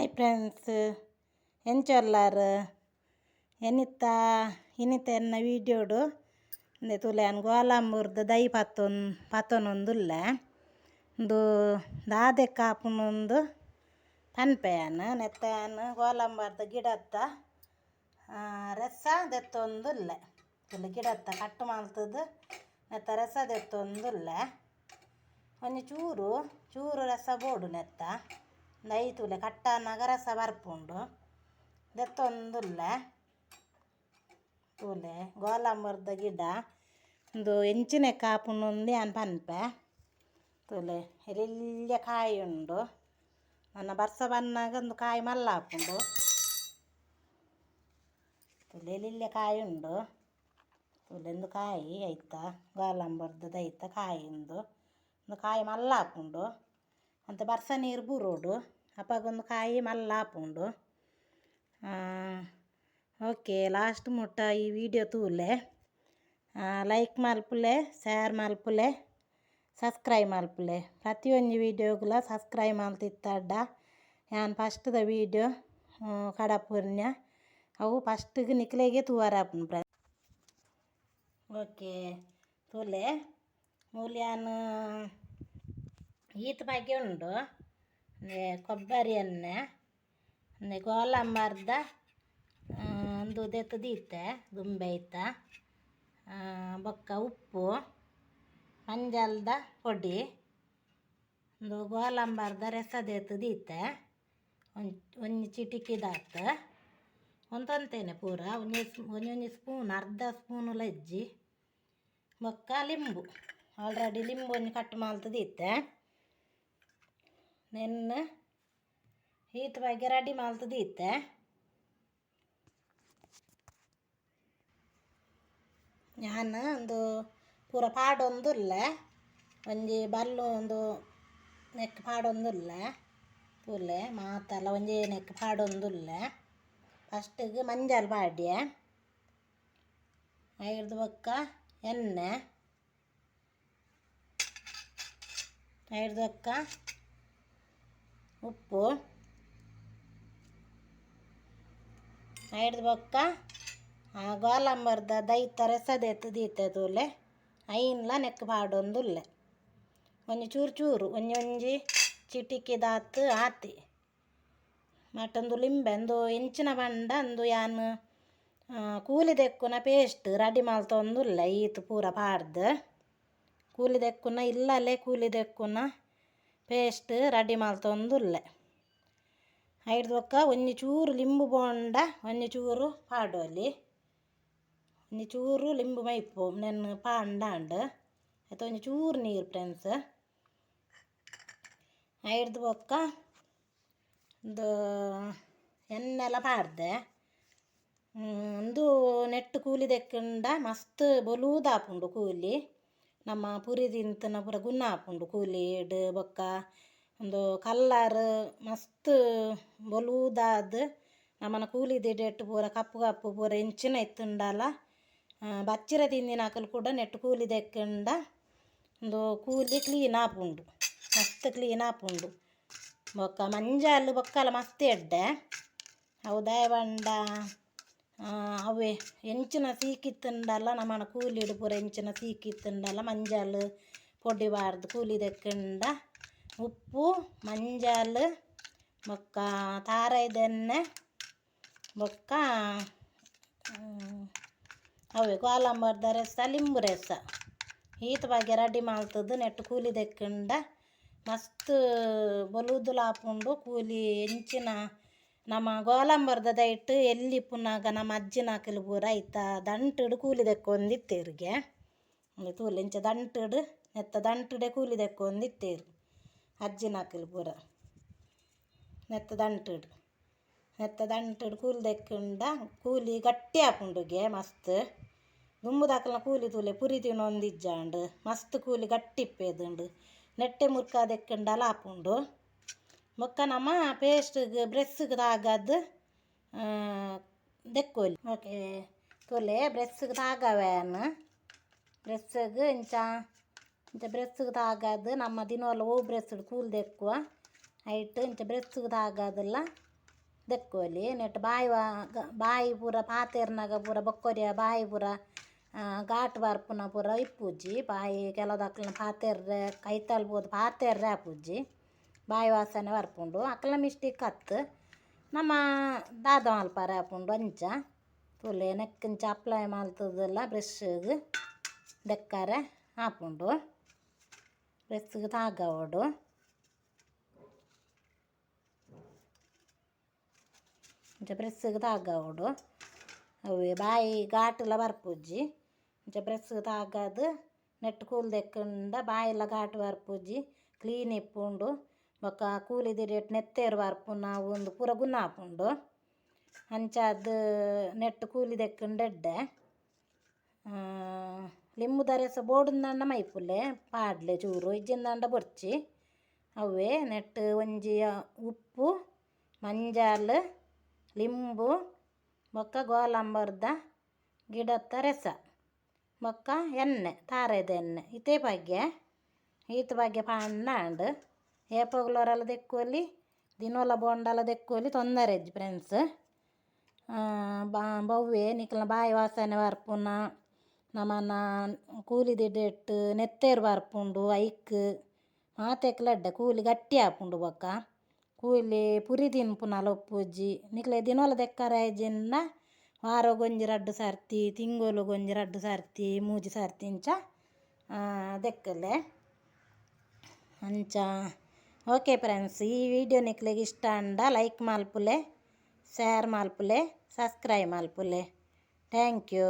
Hi friends, ಎಂಚೊಲ್ಲಾರ್ ಎನಿತ ಇನಿತ ಎನ್ನ ವೀಡಿಯೋಡು ಉಂದೆ ತೂಲೆ ಯಾನ್ ಗೋಲಂಬೂರ್ದ ದೈ ಪತ್ತೊನ್ ಪತ್ತೊನೊಂದುಲ್ಲೆ ಉಂದು ದಾದೆಕ್ ಆಪುಂಡುಂದು ಪನ್ಪೆ ಯಾನ್. ನೆತ್ತ ಯಾನ್ ಗೋಲಂಬರ್ದ ಗಿಡತ್ತ ರಸ ದೆತ್ತೊಂದುಲ್ಲೆ. ತೂಲೆ ಗಿಡತ್ತ ಕಟ್ ಮಲ್ತುದು ನೆತ್ತ ರಸ ದೆತ್ತೊಂದುಲ್ಲೆ. ಒಂಜಿ ಚೂರು ಚೂರು ರಸ ಬೋಡು ನೆತ್ತ. ದೈ ತೂಲೆ ಕಟ್ಟಾನಗ ರಸ ಬರ್ಪುಂಡು. ದೆತ್ತೊಂದುಲ್ಲೆ. ತೂಲೆ ಗೋಲಂಬರ್ದ ಗಿಡ ಉಂದು ಎಂಚಿನೆಕ್ ಆಪುಂಡುಂದು ಯಾನ್ ಪನ್ಪೆ. ತೂಲೆ ಎಲ್ಯ ಕಾಯಿ ಉಂಡು. ನನ ಬರ್ಸ ಬನ್ನಗ ಉಂದು ಕಾಯಿ ಮಲ್ಲ ಆಪುಂಡು. ತೂಲೆ ಎಲ್ಯ ಕಾಯಿ ಉಂಡು. ತೂಲೆ ಉಂದು ಕಾಯಿ ಐತ ಗೋಲಂಬರ್ದ ದೈತ ಕಾಯಿ ಉಂದು. ಉಂದು ಕಾಯಿ ಮಲ್ಲ ಆಪುಂಡು. ಒಂತೆ ಬರ್ಸ ನೀರು ಬೂರೊಡು ಅಪಗ ಉಂದು ಕಾಯಿ ಮಲ್ಲ ಆಪುಂಡು. ಓಕೆ, ಲಾಸ್ಟ್ ಮುಟ್ಟ ಈ ವಿಡಿಯೋ ತೂಲೆ. ಲೈಕ್ ಮಲ್ಪುಲೆ, ಶೇರ್ ಮಲ್ಪುಲೆ, ಸಬ್ಸ್ಕ್ರೈಬ್ ಮಲ್ಪುಲೆ. ಪ್ರತಿಯೊಂಜಿ ವೀಡಿಯೋಗುಲ ಸಬ್ಸ್ಕ್ರೈಬ್ ಮಲ್ತಿತ್ತಡ ಯಾನ್ ಫಸ್ಟ್ದ ವೀಡಿಯೋ ಕಡಪುರ್ನ್ಯ ಅವು ಫಸ್ಟ್ಗೆ ನಿಕ್ಲೆಗೆ ತೂವರೆ ಆಪುಂಡು. ಓಕೆ, ತೂಲೆ ಮೂಲು ಯಾನ್ ಈತ್ ಬಗೆ ಉಂಡು. ಕೊಬ್ಬರಿ ಎಣ್ಣೆ, ಉಂದೆ ಗೋಲಂಬರ್ದ ಉಂದು ದೆತ್ತ್ ದೀತೆ ದುಂಬೆ ಐತ. ಬೊಕ್ಕ ಉಪ್ಪು, ಮಂಜಲ್ದ ಪೊಡಿ, ಉಂದು ಗೋಲಂಬರ್ದ ರಸ ದೆತ್ತ್ ದೀತೆ. ಒಂಜಿ ಚಿಟಿಕಿದಾತ್ ಒಂತೊಂತೇನೆ ಪೂರ, ಒಂಜಿ ಒಂಜಿ ಸ್ಪೂನ್, ಅರ್ಧ ಸ್ಪೂನುಲ ಇಜ್ಜಿ. ಬೊಕ್ಕ ಲಿಂಬು, ಆಲ್ರೆಡಿ ಲಿಂಬು ಒಂಜಿ ಕಟ್ ಮಲ್ತ್ ದೀತೆ. ನೆನ್ನೆ ಈತ್ ಬಗೆ ರೆಡಿ ಮಲ್ತ್ ದೀತೆ. ಯಾನ್ ಉಂದು ಪೂರ ಪಾಡೊಂದುಲ್ಲೆ. ಒಂಜಿ ಬಲ್ಲು ಉಂದು ನೆಕ್ ಪಾಡೊಂದುಲ್ಲೆ. ತೂಲೆ ಮಾತಲ ಒಂಜೇ ನೆಕ್ ಪಾಡೊಂದುಲ್ಲೆ. ಫಸ್ಟಿಗ್ ಮಂಜಲ್ ಪಾಡ್ಯೆ, ಐರ್ದ್ ಬೊಕ್ಕ ಎಣ್ಣೆ, ಐರ್ದ್ ಬೊಕ್ಕ ಉಪ್ಪು, ಐರ್ದ್ ಬೊಕ್ಕ ಗೋಲಂಬರ್ದ ದೈತ ರಸ ದೆತ್ತ್ ದೀತೆ ತೂಲೆ. ಐನ್ಲ ನೆಕ್ ಪಾಡೊಂದುಲ್ಲೆ. ಒಂಜಿ ಚೂರು ಚೂರು ಒಂಜಿ ಒಂಜಿ ಚಿಟಿಕಿದಾತ್ ಆತಿ. ಬಟ್ ಉಂದು ಲಿಂಬೆ ಉಂದು ಎಂಚಿನ ಪಂಡ ಉಂದು ಯಾನ್ ಕೂಲಿ ದೆಕ್ಕುನ ಪೇಸ್ಟ್ ರೆಡಿ ಮಲ್ತೊಂದುಲ್ಲೆ. ಈತ್ ಪೂರ ಪಾಡ್ದ್ ಕೂಲಿ ದೆಕ್ಕುನ ಇಲ್ಲಲೆ ಕೂಲಿ ದೆಕ್ಕುನ ಪೇಸ್ಟ್ ರೆಡಿ ಮಲ್ತೊಂದುಲ್ಲೆ. ಐರ್ದ್ ಬೊಕ್ಕ ಒಂಜಿ ಚೂರು ಲಿಂಬು ಬೋಂಡ ಒಂಜಿ ಚೂರು ಪಾಡೊಲಿ. ಒಂಜಿ ಚೂರು ಲಿಂಬು ಮೈಪು ನೆನ್ ಪಾಂಡಾಂಡ್ ಐತ ಒಂಜಿ ಚೂರು ನೀರು ಫ್ರೆಂಡ್ಸ್. ಐರ್ದ್ ಬೊಕ್ಕ ಉಂದು ಎಣ್ಣೆಲ ಪಾಡ್ದೆ. ಉಂದು ನೆಟ್ಟ್ ಕೂಲಿ ದೆಕ್ಕುಂಡ ಮಸ್ತ್ ಬೊಲುದಾಪುಂಡು ಕೂಲಿ. ನಮ್ಮ ಪುರಿ ತಿಂತನ ಪೂರ ಗುಣ ಆಪುಂಡು ಕೂಲಿಡ್. ಬೊಕ್ಕ ಉಂದು ಕಲ್ಲರ್ ಮಸ್ತ್ ಬೊಲುದಾದ್ ನಮನ ಕೂಲಿ ದಿಡೆಟ್ ಪೂರ ಕಪ್ಪು ಕಪ್ಪು ಪೂರ ಎಂಚಿನ ಇತ್ತುಂಡಲ ಬಚ್ಚಿರೆ ತಿಂದಿನಕುಲು ಕೂಡ ನೆಟ್ಟ್ ಕೂಲಿ ದೆಕ್ಕುಂಡ ಉಂದು ಕೂಲಿ ಕ್ಲೀನ್ ಆಪುಂಡು, ಮಸ್ತ್ ಕ್ಲೀನ್ ಆಪುಂಡು. ಬೊಕ್ಕ ಮಂಜಲ್ ಬೊಕ್ಕಲ ಮಸ್ತ್ ಎಡ್ಡೆ. ಅವು ದಾಯೆ ಪಂಡ ಅವೇ ಎಂಚಿನ ಸೀಕ್ ಇತ್ತುಂಡಲ ನಮನ ಕೂಲಿಡ್ ಪೂರ ಎಂಚಿನ ಸೀಕ್ ಇತ್ತುಂಡಲ ಮಂಜಲ್ ಪೊಡಿ ಪಾಡ್ದ್ ಕೂಲಿ ದೆಕ್ಕುಂಡ ಉಪ್ಪು, ಮಂಜಲ್, ಬೊಕ್ಕ ತಾರಾಯಿದ ಎಣ್ಣೆ, ಬೊಕ್ಕ ಅವೇ ಗೋಲಂಬರ್ದ ರಸ, ಲಿಂಬು ರಸ ಈತ್ ಬಗೆ ರೆಡಿ ಮಲ್ತುದು ನೆಟ್ಟ್ ಕೂಲಿ ದೆಕ್ಕುಂಡ ಮಸ್ತ್ ಬೊಲುದುಲ ಆಪುಂಡು ಕೂಲಿ. ಎಂಚಿನ ನಮ ಗೋಲಂಬರ್ದ ದೈಟ್ ಎಲ್ಲಿ ಇಪ್ಪುನಗ ನಮ್ಮ ಅಜ್ಜಿನಕುಲು ಪೂರ ಐತ ದಂಟುಡು ಕೂಲಿ ದೆಕ್ಕೊಂದಿತ್ತೆರ್ಗೆ. ಉಂದು ತೂಲೆ ಇಂಚ ದಂಟುಡು ನೆತ್ತ ದಂಟುಡೆ ಕೂಲಿ ದೆಕ್ಕೊಂದಿತ್ತೆರ್ ಅಜ್ಜಿನಕುಲು ಪೂರ. ನೆತ್ತ ದಂಟುಡು ನೆತ್ತ ದಂಟುಡು ಕೂಲಿ ದೆಕ್ಕುಂಡ ಕೂಲಿ ಗಟ್ಟಿ ಆಪುಂಡುಗೆ ಮಸ್ತ್. ದುಂಬುದಕಲ್ನ ಕೂಲಿ ತೂಲೆ ಪುರಿ ತಿನೊಂದಿಜ್ಜಾಂಡ್ ಮಸ್ತ್ ಕೂಲಿ ಗಟ್ಟಿ ಇಪ್ಪೆದುಂಡು. ನೆಟ್ಟೆ ಮುರ್ಕ ದೆಕ್ಕುಂಡಲ ಆಪುಂಡು. ಬೊಕ್ಕ ನಮ ಪೇಸ್ಟ್ಗ್ ಬ್ರೆಸ್ಸ್ಗ್ ತಾಗದ್ ದೆಕ್ಕೊಲಿ. ಓಕೆ, ತೂಲೆ ಬ್ರೆಸ್ಸ್ಗ್ ತಾಗವೆ ಯಾನ್. ಬ್ರೆಸ್ಸ್ಗ್ ಇಂಚ ಇಂಚ ಬ್ರೆಸ್ಸ್ಗ್ ತಾಗದ್ ನಮ್ಮ ದಿನೋಲ ಒವು ಬ್ರೆಸ್ಡ್ ಕೂಲಿ ದೆಕ್ಕುವ ಐಟ್ ಇಂಚ ಬ್ರೆಸ್ಸ್ಗ್ ತಾಗದಲ್ಲ. ದೆಕ್ಕೊಲಿ ನೆಟ್ ಬಾಯಿ ಬಾಯಿ ಪೂರ ಪಾತೆರ್ನಗ ಪೂರ ಬೊಕ್ಕೊರಿಯ ಬಾಯಿ ಪೂರ ಘಾಟ್ ಬರ್ಪುನ ಪೂರ ಇಪ್ಪುಜಿ. ಬಾಯಿ ಕೆಲವುದಕ್ಲೆನ ಪಾತೆರ್ರೆ ಕೈತಲ್ ಪೋದು ಪಾತೆರ್ರೆ ಆಪುಜಿ, ಬಾಯಿ ವಾಸನೆ ಬರ್ಪುಂಡು. ಅಕ್ಲ್ನ ಮಿಸ್ಟೇಕ್ ಅತ್ತ್, ನಮ ದಾದ ಮಲ್ಪರೆ ಆಪುಂಡು ಅಂಚ. ತೂಲೆ ನೆಕ್ಕ್ ಇಂಚ ಅಪ್ಲೈ ಮಲ್ತುದುಲ ಬ್ರಷ್ಗ್ ದೆಕ್ಕರೆ ಆಪುಂಡು, ಬ್ರಷ್ಗ್ ತಾಗವೊಡು. ಇಂಚ ಬ್ರಷ್ಗ್ ತಾಗವೊಡು, ಅವೇ ಬಾಯಿ ಘಾಟುಲ ಬರ್ಪುಜಿ. ಇಂಚ ಬ್ರಷ್ಗ್ ತಾಗದ್ ನೆಟ್ ಕೂಲ್ ದೆಕ್ಕುಂಡ ಬಾಯಿಲ ಘಾಟ್ ಬರ್ಪುಜಿ, ಕ್ಲೀನ್ ಇಪ್ಪುಂಡು. ಬೊಕ್ಕ ಕೂಲಿದಿಡೆಟ್ ನೆತ್ತೆರ್ ಬರ್ಪುನ ಉಂದು ಪೂರ ಗುಣ ಆಪುಂಡು. ಅಂಚಾದ್ ನೆಟ್ ಕೂಲಿ ದೆಕ್ಕುಂಡ ಎಡ್ಡೆ. ಲಿಂಬುದ ರಸ ಬೋಡುಂದಾಂಡ ಮೈಪುಲೆ ಪಾಡ್ಲೆ ಚೂರು, ಇಜ್ಜಿಂದಾಂಡ ಬೊರ್ಚಿ. ಅವೇ ನೆಟ್ ಒಂಜಿ ಉಪ್ಪು ಮಂಜಲ್ ಲಿಂಬು ಬೊಕ್ಕ ಗೋಲಂಬರ್ದ ಗಿಡತ್ತ ರಸ ಬೊಕ್ಕ ಎಣ್ಣೆ ತಾರೆದ ಎಣ್ಣೆ ಇತೇ ಬಗ್ಗೆ ಈತ್ ಬಗ್ಗೆ ಪಾಂಡ ಆಂಡ್. ಏಪೊಗ್ಲೊರಲ ದೆಕ್ಕೊಲಿ, ದಿನೊಲ ಬೋಂಡಲ ದೆಕ್ಕೊಲಿ, ತೊಂದರೆ ಇಜ್ಜಿ ಫ್ರೆಂಡ್ಸ್. ಬವ್ವೆ ನಿಕಲ್ನ ಬಾಯಿ ವಾಸನೆ ಬರ್ಪುನ ನಮನ ಕೂಲಿದಿಡೆಟ್ ನೆತ್ತೆರ್ ಬರ್ಪುಂಡು, ಐಕ್ ಮಾತೆಕ್ಲ ಎಡ್ಡೆ. ಕೂಲಿ ಗಟ್ಟಿ ಆಪುಂಡು ಬೊಕ್ಕ ಕೂಲಿ ಪುರಿ ತಿನ್ಪುನಲ ಉಪ್ಪುಜಿ. ನಿಕ್ಲೆ ದಿನೊಲ ದೆಕ್ಕರೆ ಆಯಿಜಿಂಡ ವಾರೊಗೊಂಜಿ ರಡ್ಡ್ ಸರ್ತಿ, ತಿಂಗೊಲುಗೊಂಜಿ ರಡ್ಡ್ ಸರ್ತಿ ಮೂಜಿ ಸರ್ತಿ ಇಂಚ ದೆಕ್ಕಲೆ ಅಂಚ. ಓಕೆ ಫ್ರೆಂಡ್ಸ್, ಈ ವಿಡಿಯೋ ನಿಕ್ಲೆಗ್ ಇಷ್ಟ ಆಂಡ ಲೈಕ್ ಮಲ್ಪುಲೆ, ಶೇರ್ ಮಲ್ಪುಲೆ, ಸಬ್ಸ್ಕ್ರೈಬ್ ಮಲ್ಪುಲೆ. Thank you.